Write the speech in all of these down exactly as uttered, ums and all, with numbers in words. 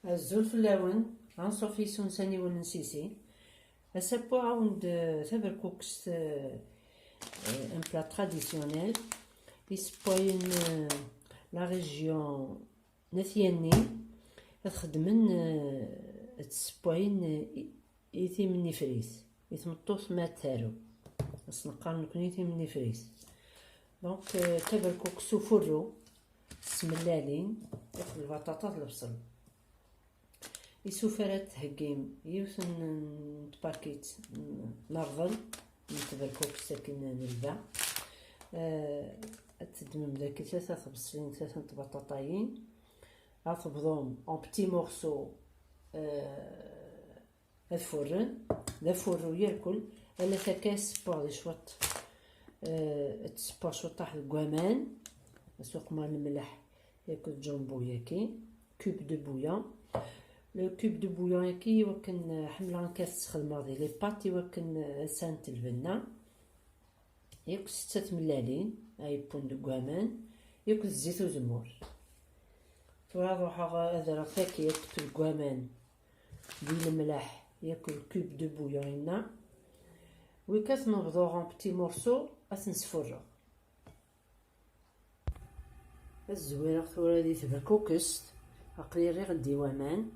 Azul fell-awen, Anṣuf Yisunsaniwen n Sisi. Ass-a, wwiɣ-awen-d, eh, taberkukest, eh, eh, un plat traditionnel. Isewwayen, eh, la région n At Yanni ad xedmen, eh, ad ssewwayen, eh, i, i timenni frit, i tmeṭṭut ma ad tarew. As neqqar nekni timenni frit. Donc, eh, taberkukest s ufurru, s tmellalin, akked lbaṭaṭa d lebṣel. Isufar ad theggim yiwet n, n tpakit n, n rḍel n tberkukest akken nelba. Eh, ad teddmem daki tlata tbeṣlin, tlata n tbaṭaṭayin. Ad tebḍum en petits morceaux, eh, ad furren, d afurru yerkel, ala takka ad ssewweɣ di cwiṭ, eh, ad ssewweɣ cwiṭaḥ deg waman, ad suqmeɣ lemleḥ akked jumbo-yaki, cube de bouillon. Le cube de bouillon-yaki iwakken, eh, ḥemmleɣ akka ad t-sxedmeɣ di les pâtes iwakken, eh, ad sɛent lbenna. Yakk setta tmellalin ay yewwin deg waman, yakk d zzit uzemmur. Tura ad ruḥeɣ ad rreɣ taki yakk deg waman, di lemleḥ, yakk le cube de bouillon-inna. Wikka ad ten-bḍuɣ en petits morceaux, ad ten-sfurreɣ. Ad zwireɣ tura di tberkukest, aql-i rriɣ-d i waman.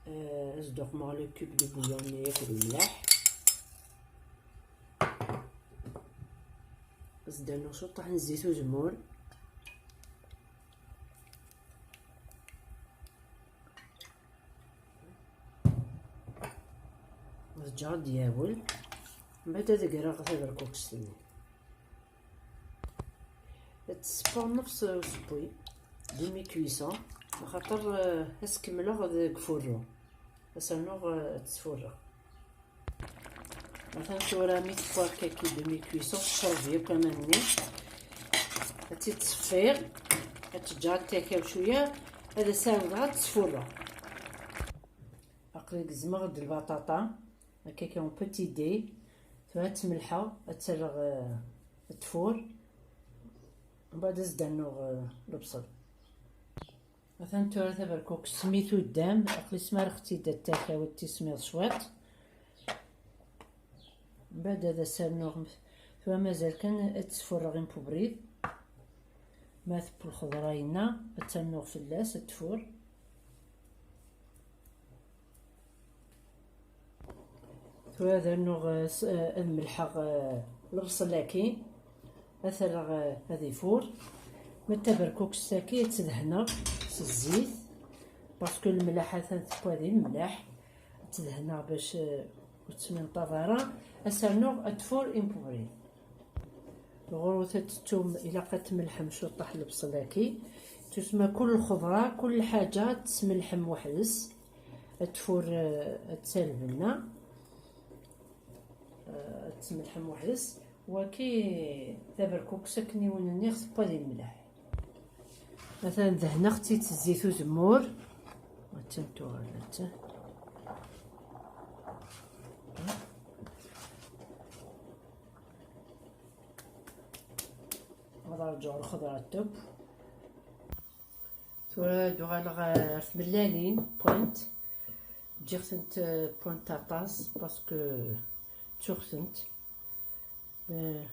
Eh, ad sduqmeɣ le cube de bouillon-nni akked lemleḥ. Ad s-d-rnuɣ ciṭṭaḥ n zzit uzemmur. Ad ǧǧeɣ ad d-yawel. Mbeɛd ad greɣ taberkukest-nni. Ad tessewweɣ nefs usewwi, demi cuisson, axaṭer, eh, ad s-kemmleɣ deg ufurru. Ad s-rnuɣ, eh, ad tt-sfurreɣ. Atan tura mi tewwa akkaki demi cuisson, tecreb yakk aman-nni. Ad tt-id-ṣeffiɣ, ad tt-ǧǧeɣ ad takaw cwiya, ad as-ɛawdeɣ ad tt-sfurreɣ. Aql-i gezmeɣ-d lbaṭaṭa, akkaki en petits dés, tura ad tt-melḥeɣ, ad tt-rreɣ, eh, ad tfur, mbeɛd ad s-d-rnuɣ, eh, lebṣel. Atan tura taberkukest mi tuddam, aql-i smareɣ-tt-id ad takaw ad tismiḍ cwiṭ. Mbeɛd ad as-rnuɣ, tura mazal kan ad tt-sfurreɣ en petits dés. Ma tewwa lxeḍra-inna, ad tt-rnuɣ fell-as, ad tfur. Tura ad rnuɣ, eh, s-, eh, ad melḥeɣ, eh, lebṣel-agi, ad t-rreɣ, eh, ad ifur. Ma d taberkukest-agi ad tt-dehneɣ s zzit, parce que lemleḥ atan tewwa di lemleḥ. Ad tt-dehneɣ bac, eh, ur tesminṭaḍ ara. Ad s-rnuɣ ad tfur en petits dés. Ɣur-wet ad tettum, ilaq ad tmelḥem ciṭṭaḥ lebṣel-agi. Tusma kul lxeḍra, kul lḥaǧa ad tesmelḥem weḥd-s. Ad tfur, eh, ad tsa lbenna. Eh, ad tesmelḥem weḥd-s. Waki taberkukest akken i wen-nniɣ tewwa di lemleḥ. Atan dehneɣ-tt-id s zzit uzemmur. Attan tuɣal, attan. Ad rǧuɣ lxeḍra ad teww. Tura ad uɣaleɣ ɣer tmellalin, pointe. Ǧǧiɣ-tent, euh, pointe aṭas, parce que ttuɣ-tent. Euh,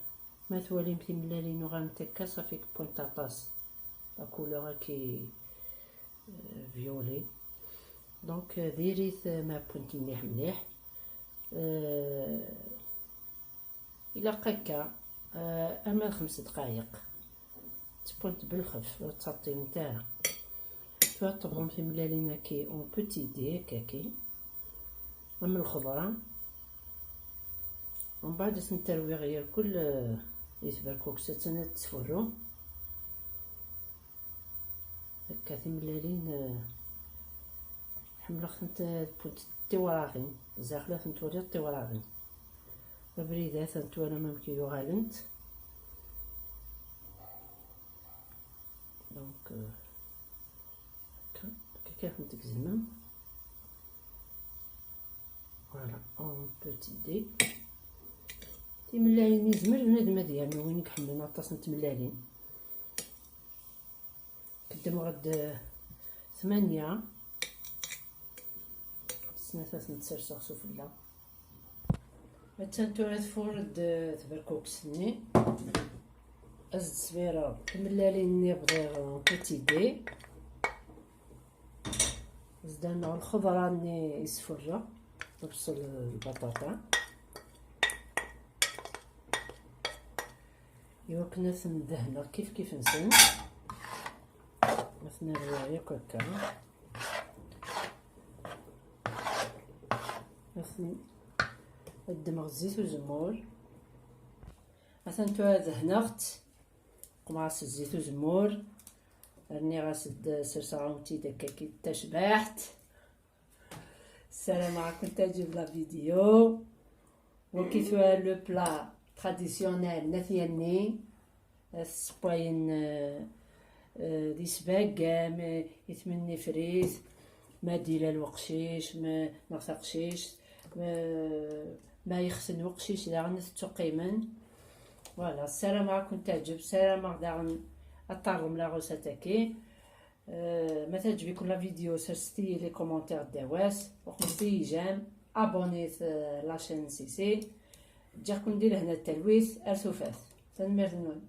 ma twalim timellalin uɣalent akka, ça fait que pointe aṭas. La couleur-agi, euh, violet. Donc, euh, diri-t, euh, ma pointe mliḥ mliḥ. Euh, Ilaq akka, eh, arma d xems dqayeq. Ttewwant belxef, ur ttaṭṭilent ara. Tura tebḍem timellalin-agi en petits dés, akkagi, am lxeḍra. Umbeɛd ad tent-rwiɣ irkul, eh, i tberkukest, attan ad ttfurru. Akka timellalin, eh, ḥemmleɣ-tent, eh, wwint tiwraɣin, zdaxel ad tent-twaliḍ tiwraɣin. Abrid-a ad tent-twalam amek i uɣalent. Donc, eh, akka, akka kan tent-tgezmem. Voilà, en petits dés. Timellalin izmer bnadem ad yernu win i iḥemmlen aṭas n tmellalin. Qeddmeɣ-d, eh, Tmanya. Snat ad tent-serseɣ sufella. Attan tura tfurr-d tberkukest-nni. Ad s-d-sbireɣ timellalin-nni bḍiɣ en petit dé. Zdan lxeḍra-nni i sfurreɣ, lebṣel, lbaṭaṭa. Iwakken ad ten-dehneɣ kif kif-nsen. Ad ten-rwiɣ yakk akka. Ad ten-, ad ddmeɣ zzit uzemmur. Atan tura dehneɣ-tt. Qemɛeɣ s zzit uzemmur. Rniɣ-as-d, serseɣ-awen-tt-id akka d tacbaḥt. Ssarameɣ ad kent-teɛǧeb la vidéo. Wagi tura le plat traditionnel n At Yanni. Ad t-ssewwayen, eh, eh, d isbaggam, eh, i tmennifrit, ma d-ila lweqcic, ma, neɣ taqcict, ma, ma yexsen weqcic daɣen ad tettuqqimen. Voilà, ssarameɣ ad kent-teɛǧeb, ssarameɣ daɣen ad terrem la recette-agi. Eh, ma teɛǧeb-iken la vidéo, serset-iyi les commentaires ddaw-as, uqmet-iyi j'aime, abonnez, eh, la chaîne Sisi. Ǧǧiɣ-ken di lehna d talwit, ar tufat. Tanemmirt-nwen.